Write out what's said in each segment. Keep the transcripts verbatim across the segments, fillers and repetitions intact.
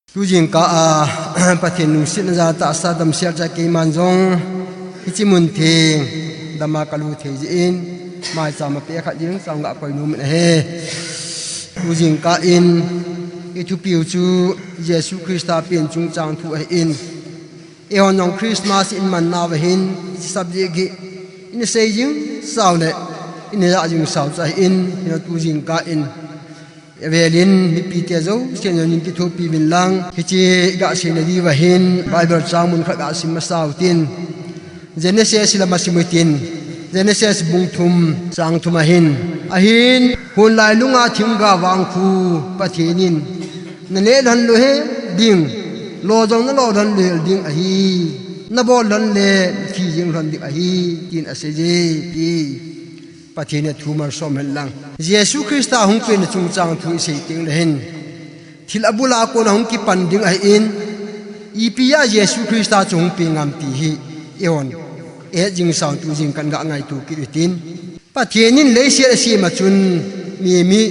Tujingkah a Pathen lungsetna jal a tahsa damsel cha keiman jong hiche mun theng dama kalut thei jeh in, maicham a peh khat jeng chang ga koi nom in ahi. Tujingkah in ithupiu chu Jesu Christa pen chungchang thu ahin, eihon jong Christmas iman nauva hin hiche subject hi ina sei jing sau le ina ja jing sau chu ahin, hijeh a tujingkah in avel in mipite jousen jong in kithopi uvin lang, hiche ga seina diuva hin Bible chang mun khat ga sim masa utin, Genesis lam a sim utin, Genesis bung thum chang thum ahin, ahin, hunlai lunga thingga vangkhu Pathen in, "Naneh lhon louhel ding, lo jong nalo lhon louhel ding ahi, nabol lhon le thi jeng lhon ding ahi," tin aseiye, ti. Pathen in athu malsom hen lang. Jesu Christa hung penna chungchang thu isei teng le hin, thil abul a kon a hung kipan ding ahin, ipi a Jesu Christa chu hung peng ham ti hi eihon ihet jing sau tujingkah in ga ngaito kit utin. Pathen in leiset asem a chun mihem hi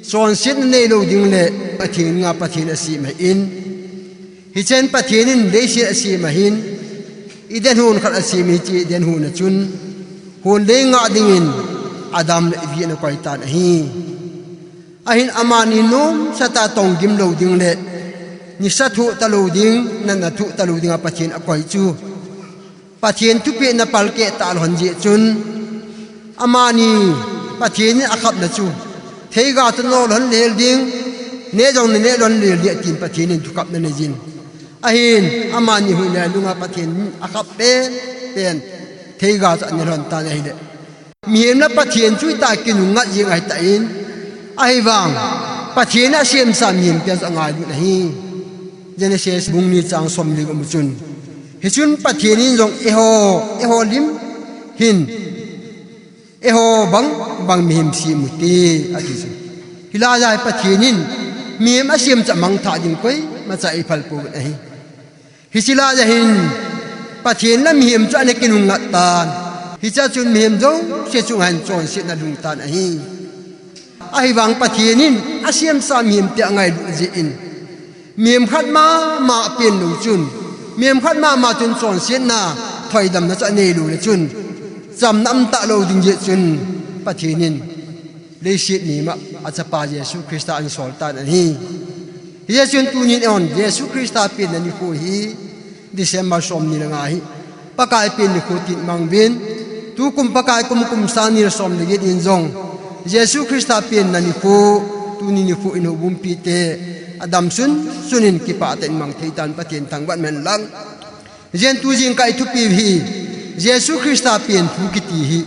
chonsetna neilou ding le Pathen nga Pathen asem ahin, hichea Pathen in leiset asem ahin, Eden hon khat asem, hiche Eden hon a chun hon lei ngah dingin Adam le Evi ana koi tan ahi. Ahin amani nomsa tah a tonggim lou ding le nisa thoh talou ding, natna thoh talou dinga Pathen akoi chu, Pathen thupeh in apalkeh talhon jeh chun, amani Pathen in akhapna chu, "Theiga chu nalo lhon louhel ding, neh jong naneh lhon louhel ding," tin Pathen in thukhapna aneiyin. Ahin, amani hunlai lunga Pathen in akhap penpen, theiga chu ane lhon tan ahile, mihem le Pathen chu itah a kinungngat jeng ahitan, ahivang Pathen in asemsa mihem pen chu angailut ahi. Genesis bung ni chang somli ga mu chun, hichun Pathen in jong, "Eiho, eiho lim hin, eiho bang bang mihem sem ute," ati chu. Hilai a Pathen in mihem asem chu amangthah ding koimacha eiphal pouvin ahi. Hiche lai a hin Pathen in mihem chu ana kinungngat tan. Hichea chun mihem jouse chunga hin chonsetna alhung tan ahi. Ahivang Pathen in asemsa mihem te angailut jeh in, mihem khat mama apen lou chun, mihem khat mama chun chonsetna, thoidamna chu anei lou le chun, chamna um talou ding jeh chun Pathen in leiset mihem a achapa Jesu Christa ana sol tan ahi. Hijeh chun tunin eihon Jesu Christa penna nikho hi December somni le nga hi Pakai pen nikho tin mang uvin, tukum Pakai kum kum sang ni le som le get in jong Jesu Christa penna nikho, tuni nikho in houbung mipite adam sunsun in kipah tah in mang thei tan Pathen thangvah in umhen lang. Hijeh in tujingkah ithupiu hi Jesu Christa pen thu kiti hi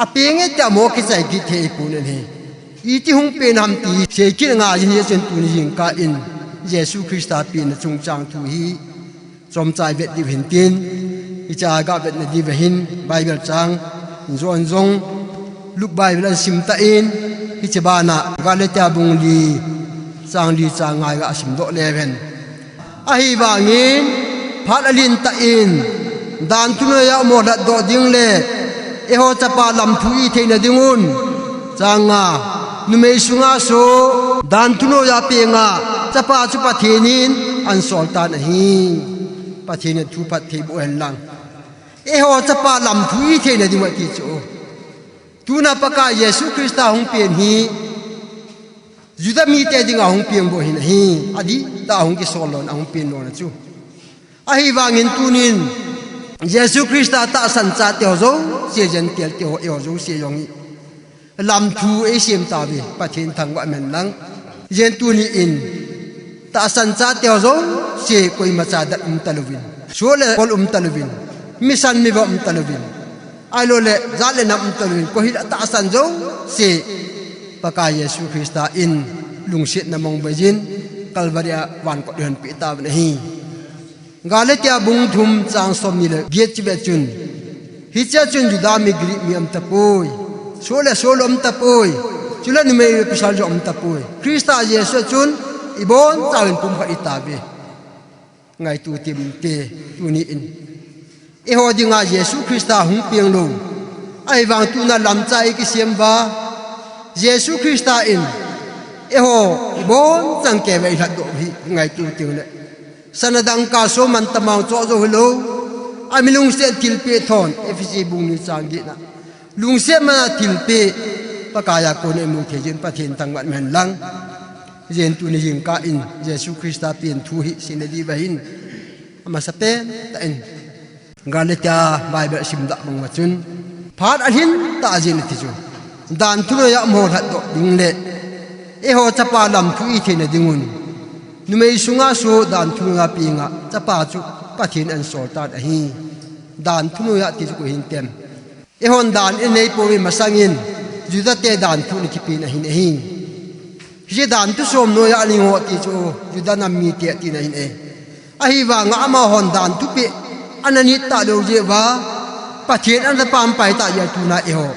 apeng e tia mo kichai kit thei pon ahi. Iti hung pen ham ti sei kit ngai jin, hijeh chun tuni jingkah in Jesu Christa penna chungchang thu hi chomcha ivet diu hin tin, hiche a ga vetna diuva hin Bible chang in jong, Luke Bible a sim tan, hiche bana Galatia bung li chang li chang nga ga sim doh leu hen. Ahivangin, phat alen tah in, danthu noiya um ho lhatdoh ding le, eiho chapa lamthu i theina dingun, chang nga, numei sunga so, danthu noiya penga, chapa chu Pathen in ana sol tan ahi. Pathen in thu phatthei boh hen lang. Eiho chapa lamthu i theina dingu ati chu. Tuna Pakai Jesu Christa hung pen hi, Juda mite dinga hung peng bou ahin ahi, adihtah a hung kisol lona, hung pen lona chu. Ahivangin tunin, Jesu Christa tahsan chate ho jouse, Gentile te ho, eiho jouse jong hi, lamthu eisem tauve, Pathen thangvah umhen lang. Hijeh in tunin, tahsan chate ho jouse, koimacha dat um talouvin, soh le kol um talouvin, mission miva um talouvin, ahilou le, jat le nam um talouvin, koi hile atahsan jouse, Pakai Jesu Christa in lungsetna mong beiyin, Calvary a van kot ihon peh tauvin ahi. Galatia bung thum chang somni le get chu vet chun, hichea chun Juda mi Greek mi um tapoi, soh le soh lou um tapoi, chule numei le pasal jong um tapoi. Christa Jesu a chun ibonchauvin pumkhat itauve. Ngaito tinte, tunin, eiho dinga Jesu Christa hung peng lou, ahivang tuna lamchai kisem uva, Jesu Christa in Eiho, ibon chang kei ve ilhat doh hi, ngaito teng le. Sana dangka so man tamang cho zo hilou. Ami lungset thilpeh thon, Ephesi bung ni chang get na. Lungset mana thilpeh, Pakai a kona imu thei jin Pathen thangvah hen lang. Jen tuni jingkah in, Jesu Christa pen thu hi, sina di vahin. Amasapen tah in. Galatia Bible simdoh bang uva chun. Phat alhin tah jin ati chu. Dan thu noiya umho lhatdoh ding le. Eiho chapa lam thu itheina dingun. Numei sunga so dan thu noiya penga chapa chu Pathen in asol tan ahi. Dan thu noiya ti chu koi hintem. Eihon dan inei pouve masangin, Juda te dan thu in kipen ahin ahi. Hiche dan thu som noiya aling ho ti chu, Juda nam mite atina ahin ahi. Ahivanga amahon dan thu peh, ana nit talou jeh uva, Pathen ana pampai tah jeh a tuna eiho.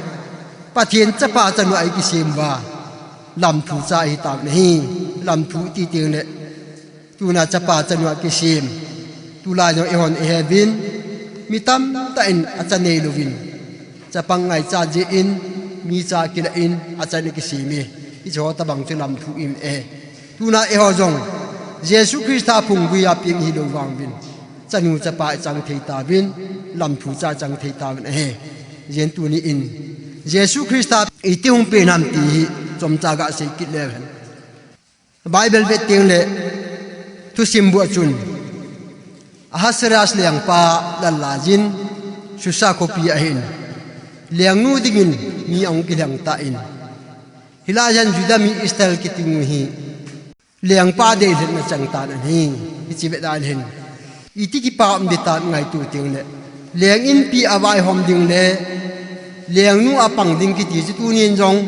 Pathen chapa chanu a ikisem uva, lam thu cha ihi tauvin ahi, lam thu iti teng le. Tuna chapa chanu a kisem. Tulai jong eihon ihe uvin. Mi tamtah in acha neilouvin. Chapang ngaicha jeh in, mi cha kilah in, achan ikisem e. Hiche ho tabang chu lam thu ihi e. Tuna eiho jong. Jesu Christa phunggui a peng ihilou vang uvin. Chanu chapa ichang thei tauvin, lam thu cha ichang thei tauvin ahi. Jen tuni in. Jesu Christa iti hung pen ham ti hi, chomcha gasei kit leu hen. Bible vet teng le thusim bu a chun Ahasuerus lengpa lallai jin Susa khopi ahin lengnu dingin mi ahung kilheng tan hilai jan Juda mi Esther kiti nu hi lengpa deilhenna chang tan ahi. Hiche vet a hin iti kipa um ding tam ngaito teng le. Leng inpi a vaihom ding le. Lengnu a pang ding kiti chu tunin jong.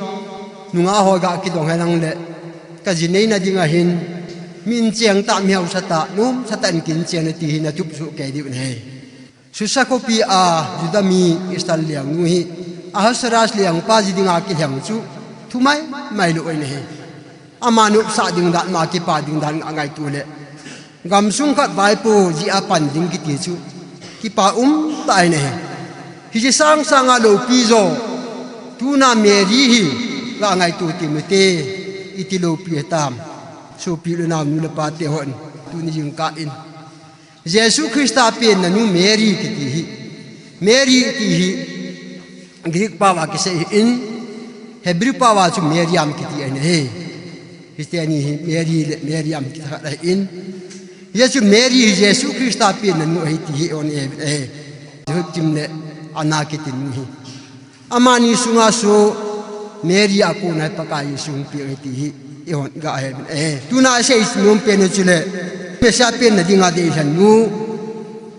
Nungah ho ga kidong henlang le. Ka ji neina ding ahin. Min cheng tah mi hausa tah, nomsa tah in kin cheng le ti hi na tup chu kei diu ahi. Susa khopi a Juda mi Esther lengnu hi. Ahasuerus lengpa ji dinga kilheng chu. Thu maimai lou ahi. Ama nopsah ding dan, ama kipa ding dan angaito le. Gamsung khat vaipo ji a pan ding kiti chu. Kipa um tah ahi. Hiche sangsanga loupi jo. Tuna Mary hi. Ga ngaito teng ute. Iti loupi hitam. Sopi le nao nu le pa te hon. Tuni jingkah in. Jesu Christa penna nu Mary kiti hi. Mary kiti hi. Greek pao a kisei ahin, Hebrew pao a chu Miriam kiti ahi. Hiche teni hi Mary le Miriam kiti khat ahin. Hiche chu Mary hi Jesu Christa penna nu ahi ti hi eihon ihet e. Jehoiakim le Anna kiti nu hi. Amani sunga chu Mary a kona Pakai Jesu hung peng ahi ti hi eihon iga het e. Tuna isei nom pen chu le Messiah penna dinga deilhen nu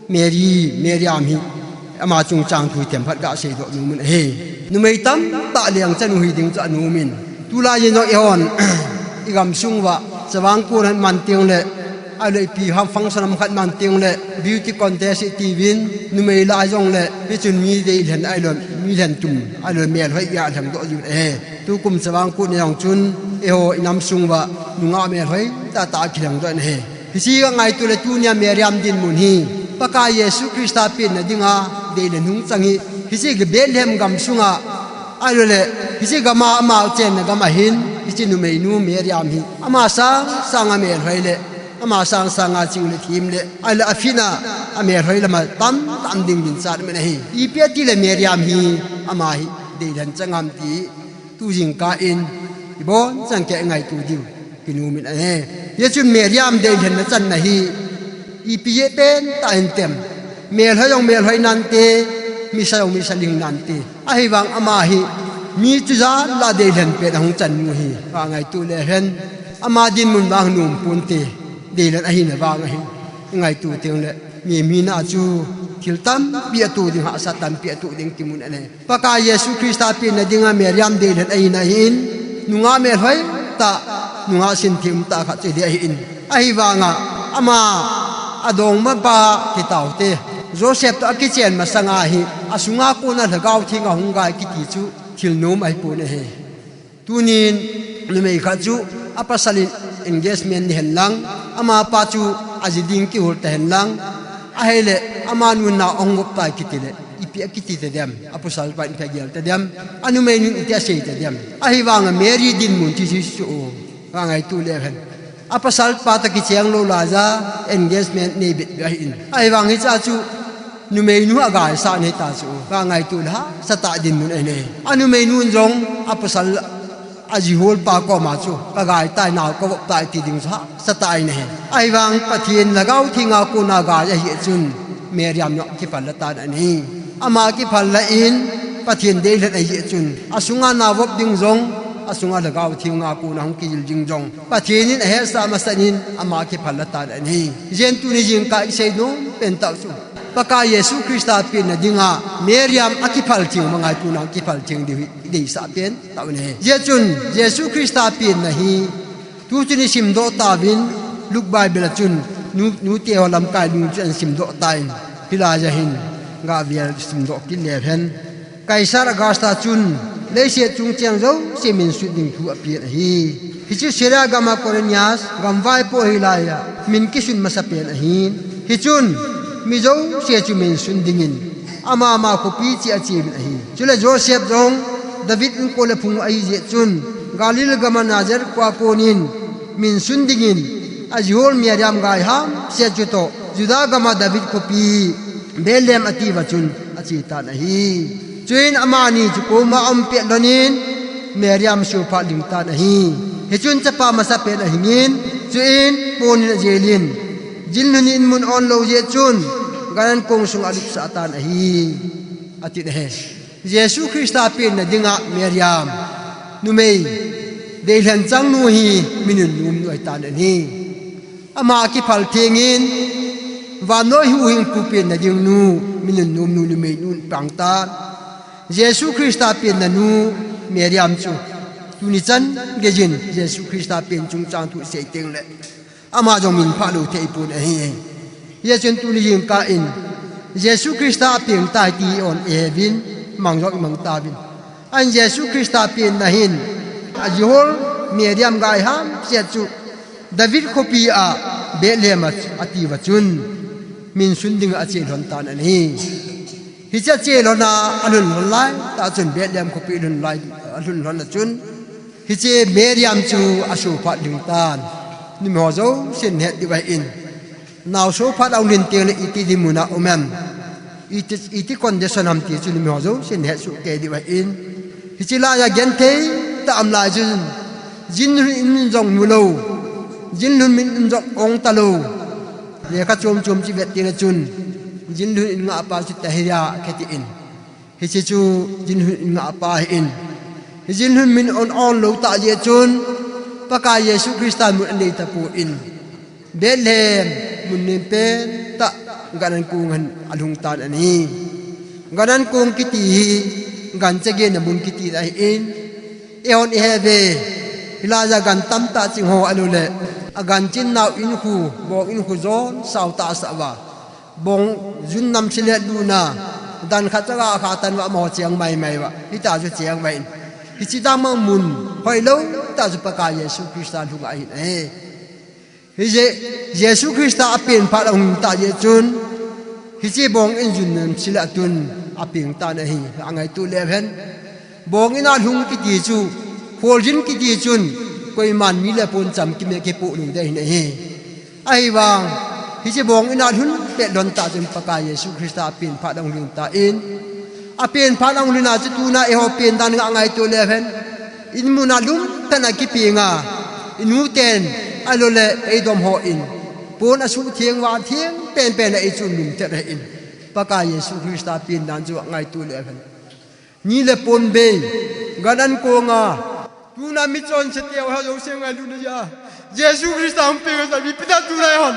Mary, Miriam hi ama chungchang thu themkhat gasei doh nom in ahi. Numei tamtah lengchanu hi ding chu anom in. Tulai jin jong eihon, igamsung uva, chavang kon khat man teng le, ahilou ipi ham function ham khat man teng le, beauty contest iti uvin, numei lai jong le, hichun mi deilhen ahilou, mi lhen tum, ahilou melhoi iga lheng doh jiu ahi. Tukum chavang kon jong chun, eiho inam sung uva, nungah melhoi tahtah akilheng doh in ahi. Hiche ka ngaito le tunia Miriam dinmun hi. Pakai Jesu Christa penna dinga deilhen hung chang hi. Hiche Bethlehem gamsunga. Ahilou le, hiche gama ama chenna gam ahin. Hiche numeinu Miriam hi. Ama sang sanga melhoi le. Ama sang sanga ching le thim le. Ahilou le afina. Amelhoi lama tamtah ding dinchat ahi. Ipi ati le Miriam hi. Ama hi. Deilhen chang ham ti. Tu jingkah in, ibon chang kei ngaito diu, kinom in ahi. Hichun Miriam deilhenna channa hi, ipi jeh pentah hintem. Melhoi jong melhoi nante, misa jong misa ling nante. Ahivang ama hi, mi chujat lah deilhen pen ahung chan nu hi, ka ngaito le hen. Ama dinmun vang nom ponte, deilhen ahina vang ahi. Ngaito teng le, mi, mi na chu, thil tampi atoh ding, hahsa tampi atoh ding kimun ahi. Pakai Jesu Christa penna dinga Miriam deilhen ahina ahin, nungah melhoi tah, nungah sinthim tah khat chu ding ahin. Ahivanga, ama adongmapa kitaote. Joseph toh akichen masanga hi, asunga kona Lhagao Theng ahung gai kiti chu, thil nom ahipon ahi. Tunin, numei khat chu, apasal in engagement nei hen lang, amapa chu, aji ding kihol ta hen lang, ahile, amanu nao ahung vop tai kiti le. Ipi akiti tadem, apasal pa in ipi agel tadem, anumeinu in iti asei tadem. Ahivanga Mary dinmun chu hichu o. Ka ngaitu leu hen. A pasal pa toh kicheng lou laiya engagement nei bit bit ahin. Ahivang hiche chu numeinu agaisah nei ta chu. Ka ngaitu le hahsa tah dinmun ahi ne. A numeinu jong a pasal a jihol pa koma chu ka gai tai, nao ka vop tai ti ding chu hahsa tah ahi ne. Ahivang Pathen Lhagao Theng a kona gai ahi chun Mariam jong kiphal la tan ahi. Ama kiphal la in Pathen deilhen ahi chun, asunga nao vop ding jong, asunga Lhagao Theng a kona hung kijil ding jong Pathen in ahetsah masa in ama kiphal la tan ahi. Hijeh chun tuni jingkah kisei nom pen tah chu, Pakai Jesu Christa penna dinga Mariam akiphal theng banga tuna kiphal theng diu hi ideisah pen tah ahi. Hijeh chun Jesu Christa penna hi tuchun isimdoh tauvin, Luke Bible a chun nu, nute ho lamkai lung chu ahin simdoh tan, hilaiya hin gah vel simdoh kit leu hen. Kaisar Augusta chun leiset chung cheng jouse minsun ding thu apen ahi. Hichu Syria gama Quirinius gamvaipo hilaiya min kisun masa pen ahin. Hichun mi jouse chu minsun dingin ama ama khopi cheh a acheuvin ahi. Chule Joseph jong David inkol le phung ahi jeh chun Galilee gama Nazareth khoa konin minsun dingin ajihol Mariam gai hamset chu toh Judah gama David khopi Bethlehem atiuva chun ache tan ahi. Chuin amani chu koma aum pet lhonin Mariam sophat lhing tan ahi. Hichun chapa masa pen ahingin, chuin ponin ajelin, jinlhun in mun on lou jeh chun gan an kong sunga alupsah tan ahi, ati ahi. Jesu Christa penna dinga Mariam, numei, deilhen chang nu hi mi nunnom nu ahi tan ahi. Ama akiphal thengin vannoi huhhingpu penna ding nu, mi nunnom nu, numeinu ahin pang tan. Jesu Christa penna nu Mariam chu tuni chan geiyin Jesu Christa pen chungchang thu isei teng le ama jong min phah lou thei pon ahi. Hijeh chun tuni jingkah in Jesu Christa apeng tai ti i-on iheuvin, mang jong imang tauvin. Ahin Jesu Christa penna hin ajihol Mariam gai hamset chu David khopi a Bethlehem a atiuva chun minsun dinga ache lhon tan ahi. Hiche ache lhon a alhun lhon lai tah chun Bethlehem khopi lhun lai, alhun lhon a chun hiche Mariam chu asophat lhing tan. Numei ho jousen het diu ahin. Nao sophat ahung lhin teng le iti dinmun a um em, iti, iti condition ham ti chu numei ho jousen het soh kei diu ahin. Hiche laiya genthei tah a um lai chun jinlhun in jong mu lou, jinlhun min in jong ong talou. Lekha chom chom chu vet teng le chun jinlhun in ngahpa chu Tahira akiti in. Hiche chu jinlhun in ngahpa ahin. Hi jinlhun min on on lou tah jeh chun Pakai Jesu Christa mun anei tapon, Bethlehem mun nem pen tah gan an kong a alhung tan ahi. Gan an kong kiti hi gancha genna mun kiti ahin. Eihon ihe uve, hilaiya gan tamtah ching ho ahilouleh aganching nau in khu, bong in khu jon sao tah asah uva, bong jun namse le luna dan khat chaga kha tan uva, amaho cheng mai mai uva, hitia chu cheng uvin. Hiche dang mang mun hoilou tah chu Pakai Jesu Christa lhunga ahin ahi. Hijeh, Jesu Christa apen phat ahung tah jeh chun, hiche bong in jun namse le atun apeng tan ahi, angaito leu hen. Bong in a lhung kiti chu, kholjin kiti chun, koiman mi le pon chamkim a kipoh lou ding ahi. Ahivang, hiche bong in a lhun pet lhon tah chun Pakai Jesu Christa apen phat ahung lhing tan, apen phat ahung lhun a chu tuna eiho pen dan ngah ngaito leu hen. In mun a lum tah a kipenga, inu ten, ahilouleh eidom hon pon asuh theng, van theng penpen a eichun lum tah ahin. Pakai Jesu Christa pen dan chu ngaito leu hen. Ni le pon bei, gan an kong a, tuna michonse teu ha jouse ngailutna jeh a Jesu Christa hung peng a chu ipi tah tuna eihon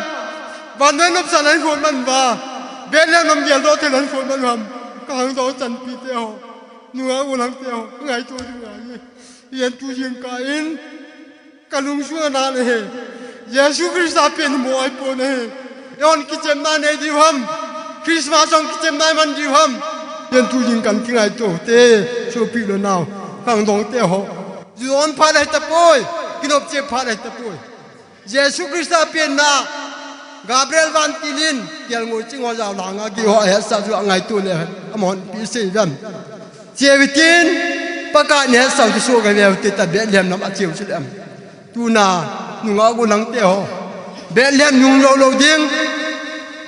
vannoi nopsahna in khol man uva, Bethlehem lam geldoh thei lou in khol man u ham? Ka hangdong chanpi teho, nungah u lang teho, ngaito diu ahi. Hijeh chun tu jingkah in ka lungsunga ana ahi. Jesu Christa pen hi mo ahipon ahi. Eihon kichepna nei diu ham? Christmas hung kichepna iman diu ham? Hijeh chun tu jingkah in kingaito te, sopi le nao, khangdong teho. Ju on phat ahi tapoi, kinopchep phat ahi tapoi. Jesu Christa penna, Gabriel vantil in kelngoi ching ho jao langa gei ho ahetsah chu angaito leu hen, amahon ipi asei uvem? Cheu hitin, Pakai in ahetsah u chu soh gei veu hite tia Bethlehem lam acheu chu leh am? Tuna nungah gollhang te ho, Bethlehem hung jou lou ding,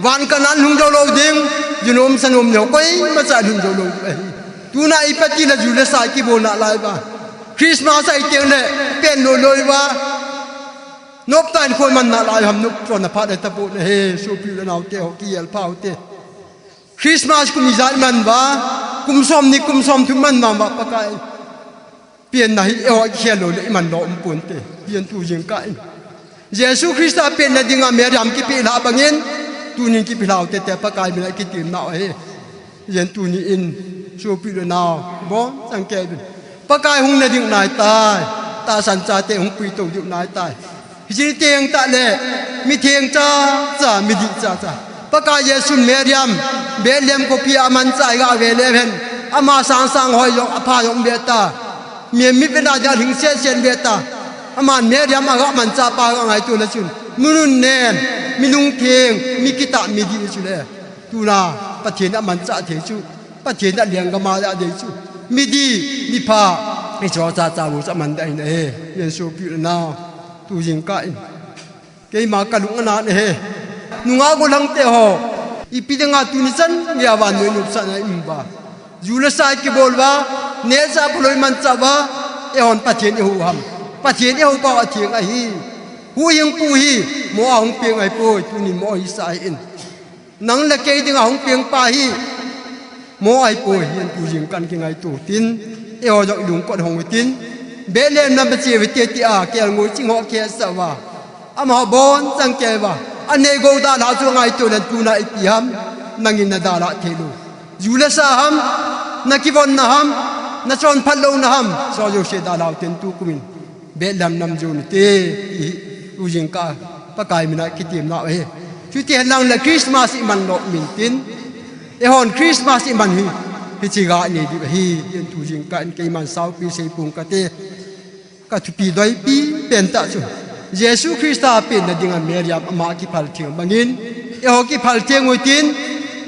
van Canaan hung jou lou ding, junom sanom neo koimacha hung jou lou ding ahi. Tuna ipi ti le ju le sa kibolna lai uva, Christmas ahi teng le pen lou lou uva, noptah in khoi manna lai ham, noptah na phat le tapou na he, sopi u le nao te ho, kigel pha u te. Christmas kum ijat man uva, kum som ni kum som thum man uva, Pakai penna hi eiho kikhel lou le iman lou um ponte. Jen tu jingkah in Jesu Christa penna dinga Mariam kipelha bangin, tunin kipelha u te te Pakai mina kitemna u ahi. Jen tuni in sopi u le nao, bon chang kei uvin. Pakai hung na ding nai tai, tahsan chate hung puitou ding nai tai. Hiche ni teng tah le, mi theng cha cha, mi dih cha cha, Pakai Jesun Mariam, Bethlehem khopi a amanchah a iga ve le hen, ama sang sang hoi jong, apha jong ve ta. Mi, mi vena dia hing set set ve ta. Aman Mariam aga manchah pa aga ngaito le chun, mi nunen, mi lungtheng, mi kitah, mi dih chu le. Tuna Pathen amanchah thei chu, Pathen alenggam a adei chu, mi dih, mi pha, hiche ho cha cha bou chu aman ding ahi. Jen sopi u le nao, tu jingkah in keima kalung ana na he. Nungah gollhang te ho, ipi dinga tuni chan geiya vannoi nopsahna i um uva, ju le sa kibol uva, neh cha phalou imanchah uva, eihon Pathen ihou u ham? Pathen ihou pau atheng ahi. Huhhingpu hi mo a hung peng ahipoi, tunin mo hisa hih in. Nang le kei dinga hung peng pa hi mo ahipoi, jen tu jingkah in kingaito u tin, eiho jong ilungkot hong u tin, Bethlehem lam a che u hite tia kelngoi ching ho kihetsah uva, amaho bon chang kei uva, anei gou dalha chu ngaito le tuna ipi ham, nangin nadalhah thei lou. Ju le sa ham, nakivonna ham, nachonphat louna ham, hicheho jouse dalha u tin tukum in Bethlehem lam jon u te, ti hi tu jingkah Pakai mina kitemna u ahi. Chuti henlang le Christmas iman lou um in tin, eihon Christmas iman hi, hiche ga inei diu ahi, jen tu jingkah in keiman saupi seipong kate. Ka thupi doipi pentah chu, Jesu Christa penna dinga Mariam ama kiphal theng bangin, eiho kiphal theng u hitin,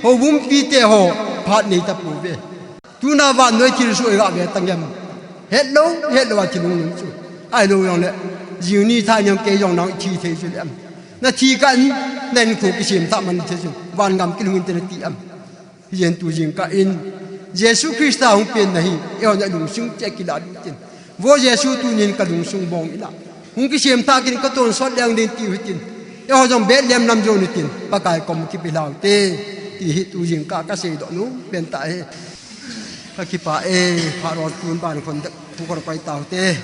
houbung mipite ho phat nei tapouve. Tuna vannoi thilsoh iga ve tang em? Hetlou, hetlou a thil hung lhung chu. Ahilou jongle, jing ni tha ni jong kei jong nang ithi thei chu le em? Nathi kah in, na hinkho kisem thah man thei chu, vangam kilhung inte nati em? Hijen tu jingkah in Jesu Christa hung penna hi eihon ilungsung cheh a kilah diu hitin, vo Jesu tunin kalungsung bong in a hung kisem thah kit in, katonsot leng ding tiu hitin, eiho jong Bethlehem lam jon u hitin, Pakai kom kipelha u te, ti hi tu jingkah kaseidoh nom pentah ahi. Kakipah e, phat hon tun ban khon dep, thu khon koi tau te.